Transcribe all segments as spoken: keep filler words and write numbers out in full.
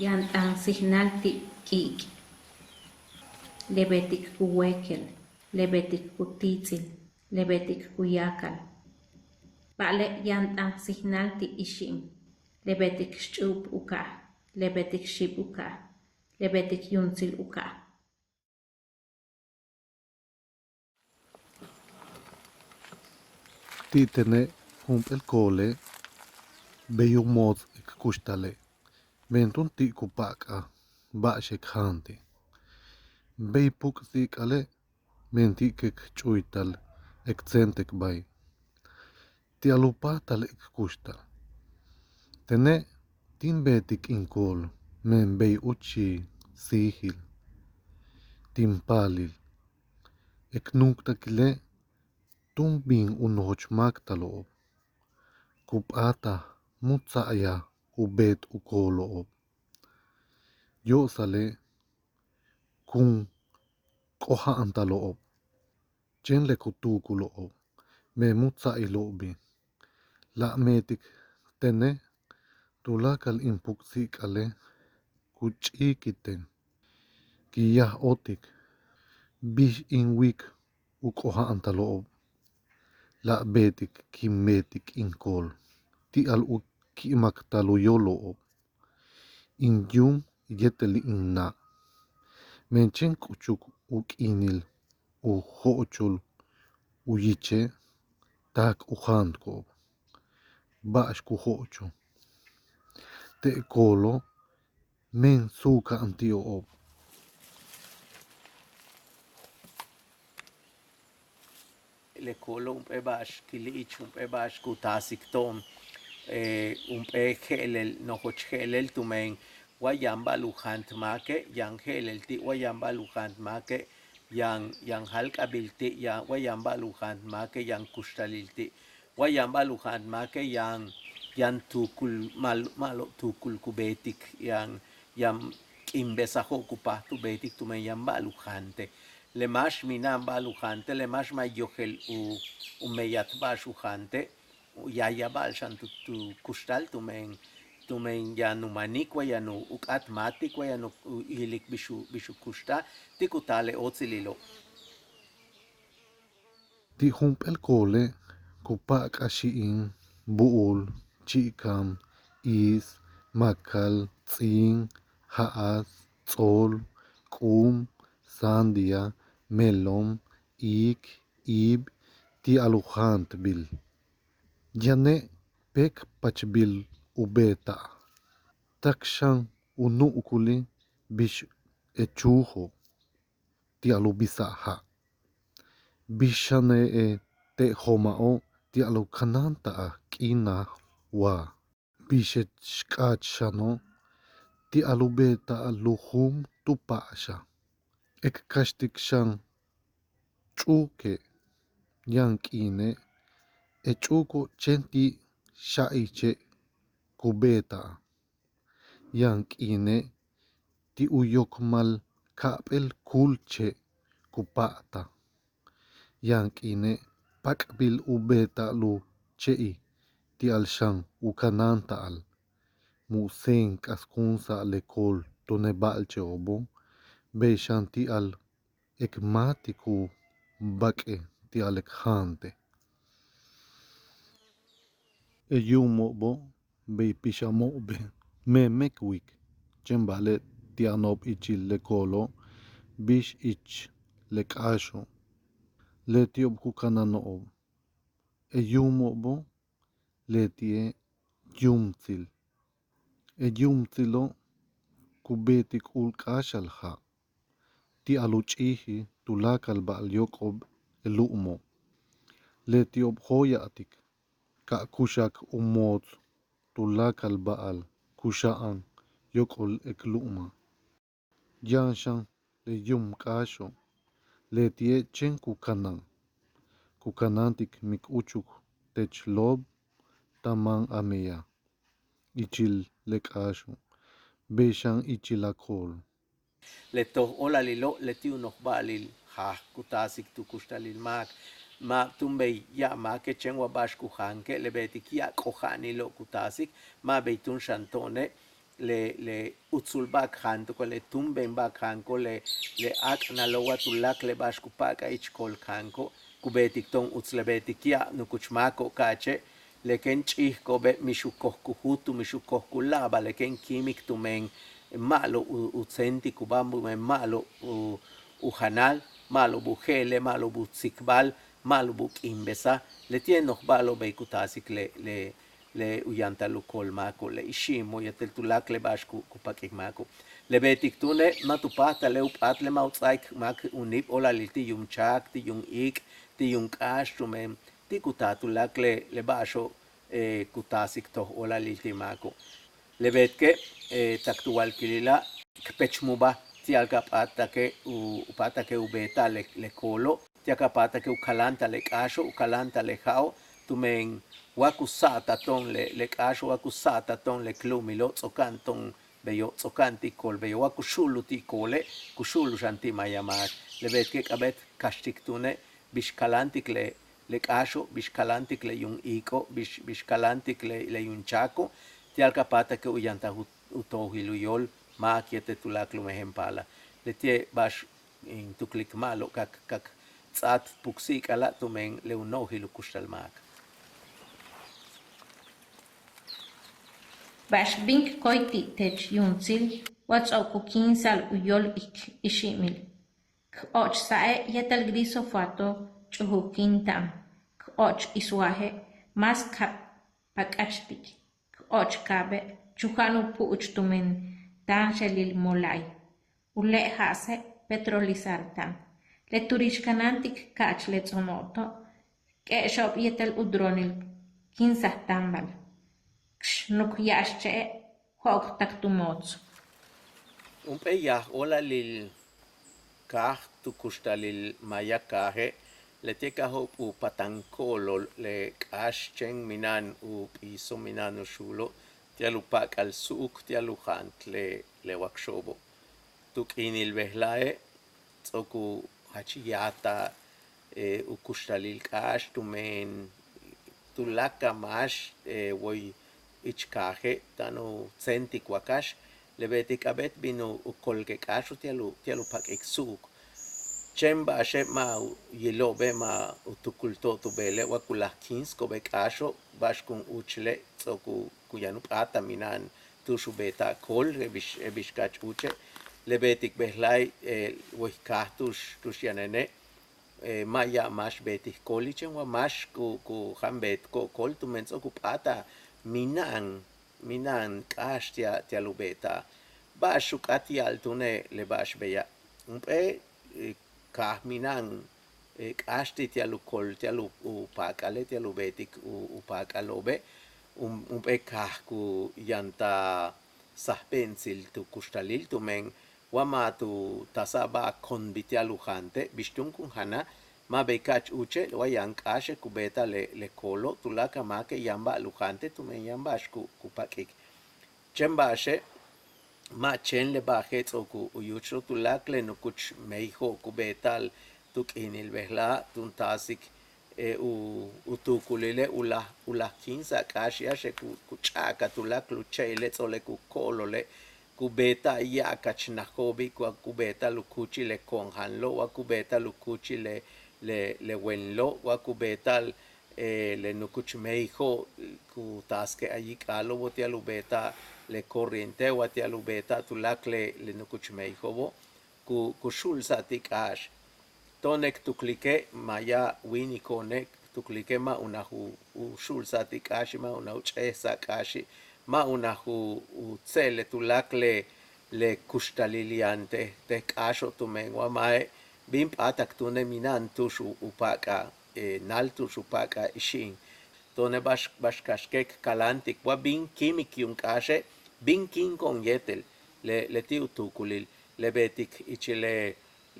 Yaan t'aan sijnal ti' k'iik', le beetik ku wéekel, le beetik ku tíits'il, le beetik ku yáakal. Ba'ale' yaan t'aan sijnal ti' ixi'im, le beetik xch'u'ub u ka'aj, le beetik xíib u ka'aj, le beetik yuumtsil u ka'aj. Ti' tene' jump'éel koole' bey u moots k kuxtale', men túun ti' ku pa'ak'al ba'ax k jaante'. Bey puk siik'ale', men ti' k ch'uytal k tséentekbáaj ti'al u páajtal k kuxtal. Tene' tin beetik in kool, men bey úuchij síijil tin paalil. K nuuktakile' túun bin u nojoch máaktalo'ob ku p'áataj mu tsa'ayaj u beet u koolo'ob. Yo'osale' kun k'oja'antalo'ob chéen le ku tuukulo'ob, men mu tsa'ayilo'obi'. La' meetik tene' tuláakal in puk siik'ale' ku ch'íikiten, kin yaj óotik bix in wilik u k'oja'antalo'ob. La' beetik kin beetik in kool ti'al u ki'imaktal u yóolo'ob. In yuum yéetel in na', men chéen k'uchuk u k'iinil u jo'ochol u yiche' taak u jaantko'ob ba'ax ku jo'ochol te' koolo', men suuka'an ti'ob. Le koolo' jump'éel ba'ax kili'ich, jump'éel ba'ax ku taasik to'on, jump'éel je'elel, nojoch je'elel tumen wa yaan ba'al u jaant máake', yaan je'elel ti', wa yaan ba'al u jaant máake', yaan, yaan jáalk'abil ti', yaan, wa yaan ba'al u jaant máake', yaan kuxtalil ti', wa yaan ba'al u jaant máake', yaan, yaan tuukul, ma'al, ma'alob tuukul ku beetik, yaan, yaan k'iinbesajo'ob ku páajtal u beetik tumen yaan ba'al u jaante'. Le máax mina'an ba'al u jaante', le máax ma' yojel u, u meyat ba'ax u jaante', u yaayaba'al xan tu, tu kuxtal tumen, tumen yaan u manik wa yaan u k'áat máatik wa yaan u, u yilik bix u, bix u kuxtal ti' ku taal le óotsililo'. Ti' jump'éel koole' ku pa'ak'al xi'im, bu'ul, chi'ikam, iis, makal, ts'íin, ja'as, ts'ool, k'úum, sandía, melón, iik, iib, ti'al u jaantbil. Yane' péek pachbil u beeta'al. Tak xan u nu'ukuli' bix e chuujo' ti'al u bisa'al ja'. Bix xane' e te' joma'o' ti'al u kanáanta'al k'iinaj wa. Bix e xk'áach xano' ti'al u beeta'al lujum tu pa'axal. K kaxtik xan ch'uuke', yaan k'iine' e ch'uuko' chéen ti' xa'iche' ku beeta'al. Yaan k'iine' ti' u yokmal ka'ap'éel kúul che' ku pa'atal. Yaan k'iine' pak'bil u beeta'al u che'i' ti'al xan u kanáanta'al. Mu' séen k'askúunsa'al le kool túune' ba'alche'obo', bey xan ti'al k máatik u bak'e' ti'al k jaante'. Le yuumo'obo' bey pixano'obe' méeme' k wilik, chéen ba'ale' ti' yano'ob ichil le koolo' bix ich le k'áaxo'. Leti'ob ku kanáano'ob. Le yuumo'obo' leti'e' yuumtsil. Le yuumtsilo' ku beetik u k'áaxal ja' ti'al u ch'íijil tuláakal ba'al yóok'ol le lu'umo'. Leti'ob jóoya'tik ka kuxak u moots tuláakal ba'al kuxa'an yóok'ol le lu'uma'. Yaan xan le yuum k'áaxo', leti'e' chéen ku kanáan, ku kanáantik mi k'uchuk teech loob ta máan a meyaj ichil le k'áaxo', bey xan ichil a kool. Le toj óolalilo' leti' u noj ba'alil jaaj ku taasik tu kuxtalil máak. Ma' túun bey ya'ab máake' chéen wa ba'ax ku jaanke', le beetik ya'ab k'oja'anilo' ku taasik, ma' bey túun xan to'one'. le le utsulba'al k jaanto'obo', le túumbenba'al k jaanko'obo', le le áak'analo'ob wa tuláakal le ba'ax ku pa'ak'al ich kool k jaanko'ob ku beetik to'on uts. Le beetik ya'ab nukuch máako'ob ka'ache' le kéen ch'íijko'obe' mix u koj ku jutu, mix u koj ku láabal le kéen kíimik tumen ma'alob u tséentikubáa, tumen ma'alob u janal, ma'alob u je'ele', ma'alob u tsikbal, ma'alob u k'iimbesaj. Leti'e' noj ba'alo'ob bey ku taasik le le le u yantal u kool máako'ob, le ixi'imo' yéetel tuláakal le ba'ax ku ku pak'ik máako'ob. Le beetik túune' ma' tu páajtal le u p'áatal le ma' u ts'áaik máak u níib óolalil ti' yuum cháak, ti' yuum iik', ti' yuum k'áax, tumen ti' ku taal tuláakal le le ba'axo'ob ku taasik toj óolalil ti' máako'ob. Le beetike' tak tu walkilila' k pechmubáaj ti'al ka p'áatake' u u p'áatake' u beeta'al le le koolo', ti'al ka p'áatake' u kaláanta'al le k'áaxo', u kaláanta'al le ja'o', tumen wa ku sa'atal to'on le le k'áaxo', wa ku sa'atal to'on le k lu'umilo', ts'o'oka'an to'on beyo', ts'o'oka'an ti' kool beyo', wa ku xu'ulul ti' koole', ku xu'ulul xan ti' maaya máak. Le beetike' k'a'abéet k kaxtik túune' bix kaláantik le le k'áaxo', bix kaláantik le yuum iik'o', bix bix kaláantik le le yuum cháako', ti'al ka p'áatake' u yantal u toojil u yóol máak yéetel tuláakal u mejen paalal. Leti'e' ba'ax in tuklik ma'alob ka k ka k ts'áat puksi'ik'ala' tumen le u no'ojil u kuxtal máak. Ba'ax bin k koy ti' teech yuumtsil wa ts'o'ok u kíinsa'al u yóol k ixi'imil. K ochsa'e' yéetel glifosato ch'ujukin t'aan, k och isuaje' más ka pak'achtik, k och kaabe' chuja'an u pu'uch tumen táanxelil mola'ay, u le' ja'ase' petrolizar t'aan. Le turix kanáantik ka'ach le ts'ono'oto' k k'e'exo'ob yéetel u dronil kíinsaj táambal. K xnuk ya'axche'e' jo'ok tak tu moots. Jump'éel yaj óolalil kaaj tu kuxtalil maaya kaaje', leti'e' ka jo'op' u patan ko'olol le k'áax chéen mina'an u p'iiso', mina'an u xuulo' ti'al u pa'ak'al su'uk ti'al u jaant le le wakxo'obo'. Tu k'iinil bejla'e' ts'o'ok u jach yaataj u kuxtalil k'áax tumen tuláakal máax woy ich kaaje' táan u tséentik wakax. Le beetik k'a'abéet bin u kolke' k'áaxo' ti'al u ti'al u pak'ik su'uk. Chéen ba'axe' ma' u yilo'obe' ma' u tukulto'ob tu beele' wa ku laj kíinsko'obe' k'áaxo', ba'ax kun úuchule' ts'o'ok u ku yaan u p'áatal mina'an tu'ux u beeta'al kool je'el bix je'el bix ka'ach úuche'. Le beetik bejla'e' woy kaaj tu'ux tu'ux yanene' ma' ya'ab máax beetik kooli', chéen wa máax ku ku jan beetko'ob kool tumen ts'o'ok u p'áatal mina'an mina'an k'áax ti'al ti'al u beeta'al. Ba'ax u k'áat ya'al túune' le ba'ax beya', jump'éel kaaj mina'an k'áax ti' ti'al u kool ti'al u pa'ak'ale' ti'al u beetik u pa'ak'alo'obe', jump'éel kaaj ku yantal sajbe'entsil tu kuxtalil tumen wa ma' tu taasa'al ba'al konbil ti'al u jaante', bix túun kun janal, ma' bey ka'ach úuche' wa yaan k'áaxe' ku beeta'al le le koolo', tuláakal máake' yaan ba'al u jaante' tumen yaan ba'ax ku ku pak'ik. Chéen ba'axe' ma' chéen le ba'aje' ts'o'ok u yúuchulo', tuláakal le nukuch meyajo'ob ku beeta'al tu k'iinil bejla'a' tun taasik u u tuukulile' u laj u laj kíinsa'al k'áax yáaxe' ku ku ch'a'akal tuláakal u che'ile' ts'o'ok le ku ko'olole' ku beeta'al ya'abkach najo'obi' wa ku beeta'al u kúuchil le ko'onjanlo' wa ku beeta'al u kúuchil le le le wenelo' wa ku beeta'al le nukuch meyajo'ob ku taasik a yik'alo'obo' ti'al u beeta'al le corrienteo' wa ti'al u beeta'al tuláakal le le nukuch meyajo'obo' ku ku xu'ulsa'al ti' k'áax. To'one' k tuklike' maaya wíiniko'one' k tuklike' ma' unaj u xu'ulsa'al ti' k'áaxi', ma' unaj u ch'éejsa'al k'áaxi', ma' unaj u tse'el le tuláakal le le kuxtalil yaan te' te' k'áaxo' tumen wa ma'e' bin p'áatak túune' mina'an tu'ux u pa'ak'al nal, tu'ux u pa'ak'al ixi'im. To'one' ba'ax ba'ax kaxke' k kaláantik wa bin kíimik yuum k'áaxe', bin kíinko'on yéetel le leti' u tuukulil le beetik ichil le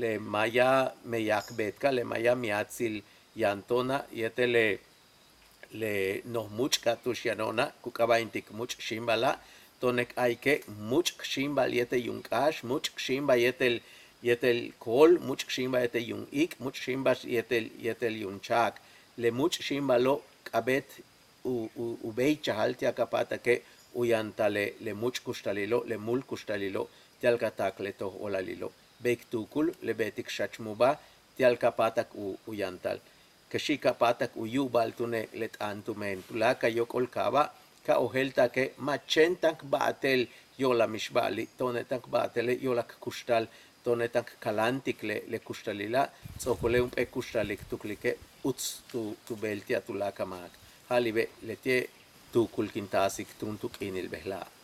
le maaya meyaj beetka', le maaya miatsil yaan to'ona' yéetel le le noj múuch'ka' tu'ux yano'ona' ku k'aaba'intik múuch' xíimbala'. To'one' k a'alike' múuch'k xíimbal yéetel yuum k'áax, múuch'k xíimbal yéetel yéetel kool, múuch'k xíimbal yéetel yuum iik', múuch'k xíimbal yéetel yéetel yuum cháak. Le múuch'k xíimbalo' k'a'abéet u u béeychajal ti'al ka p'áatake' u yantal le múuch' kuxtalilo', le múul kuxtalilo', ti'al ka taak le toj óolalilo'. Bey k tuukul le beetik xach múuba', ti'al ka páatak u yantal. Kexi' ka páatak u yu'uba'al túune' le t'aan tumen tuláakal yóok'ol kaaba', ka ojéelta'ake' ma' chéen táan k ba'atel yo'olal mixba'ali', to'one' táan k ba'atele' yo'olal k kuxtal, to'one' táan k kaláantik le kuxtalila'. Ts'o'okole' jump'éel kuxtalil k tuklike' uts tu beel ti'al tuláakal máak. Ja'alibe' leti'e' tuukul kin taasik túun tu k'iinil bejela'.